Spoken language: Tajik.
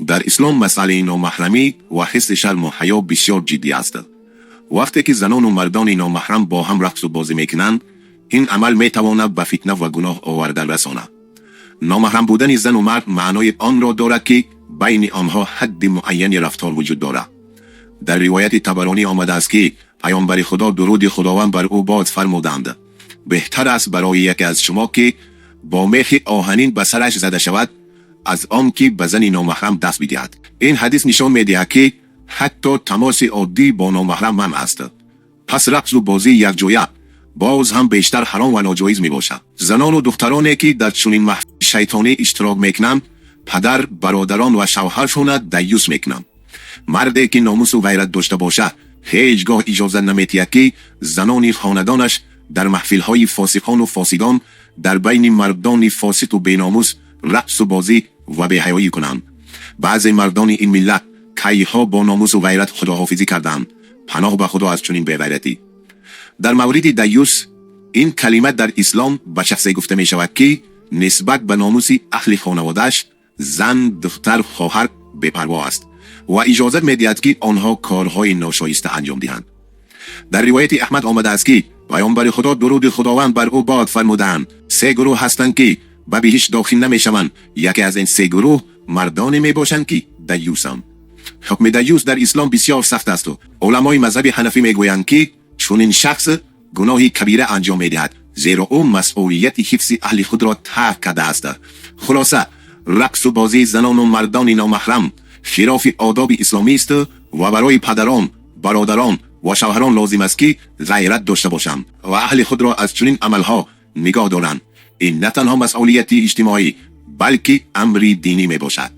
Дар ислом масъалаи номаҳрамӣ ва ҳисси шарму ҳаё бисёр ҷиддӣ аст. Вақте ки занону мардони номаҳрам бо ҳам рақсу бозӣ мекунанд, ин амал метавонад ба фитна ва гуноҳ оварда расонад. Номаҳрам будани зану мард маънои онро дорад, ки байни онҳо ҳадди муайяни рафтор вуҷуд дорад. Дар ривояти Табаронӣ омадааст, ки паёмбари Худо, дуруди Худованд бар ӯ бод, фармуданд: «Беҳтар аст барои яке аз шумо, ки бо мехи оҳанин ба сараш зада шавад, аз он ки ба зани номаҳрам даст бидиҳад». Ин ҳадис нишон медиҳад, ки ҳатто тамоси оддӣ бо номаҳрам манъ аст. Пас рақсу бозии якҷоя боз ҳам бештар ҳаром ва ноҷоиз мебошад. Занону духтароне, ки дар чунин маҳфили шайтонӣ иштирок мекунанд, падар, бародарон ва шавҳаршона даюс мекунанд. Марде, ки номусу ғайрат дошта бошад, ҳеҷ гоҳ иҷозат наметиҳад, ки занони хонадонаш дар маҳфилҳои фосиқону фосидон, дар байни мардони фосиқу беномус рақсу бозӣ ва беҳаёӣ кунанд. Баъзе мардони ин миллат кайҳо бо номусу ғайрат худоҳофизӣ карданд. Паноҳ ба Худо аз чунин беғайратӣ. Дар мавриди даюс, ин калима дар ислом ба шахсе гуфта мешавад, ки нисбат ба номуси аҳли хонаводааш, зан, духтар, хоҳар, бепарво аст ва иҷозат медиҳад, ки онҳо корҳои ношоиста анҷом диҳанд. Дар ривояти Аҳмад омадааст, ки паёмбари Худо, дуруди Худованд бар ӯ бод, фармудаанд: «Се гурӯҳ ҳастанд, ки ба биҳишт дохил намешаванд. Яке аз ин се гурӯҳ мардоне мебошанд, ки даюсанд». Ҳукми даюс дар ислом бисёр сахт асту уламои мазҳаби ҳанафӣ мегӯянд, ки чунин шахс гуноҳи кабира анҷом медиҳад, зеро ӯ масъулияти ҳифзи аҳли худро тарк кардааст. Хулоса, рақсу бозии занону мардони номаҳрам хилофи одоби исломист ва барои падарон, бародарон ва шавҳарон лозим аст, ки ғайрат дошта бошанд ва аҳли худро аз чунин амалҳо нигоҳ доранд. Ин на танҳо масъулияти иҷтимоӣ, балки амри динӣ мебошад.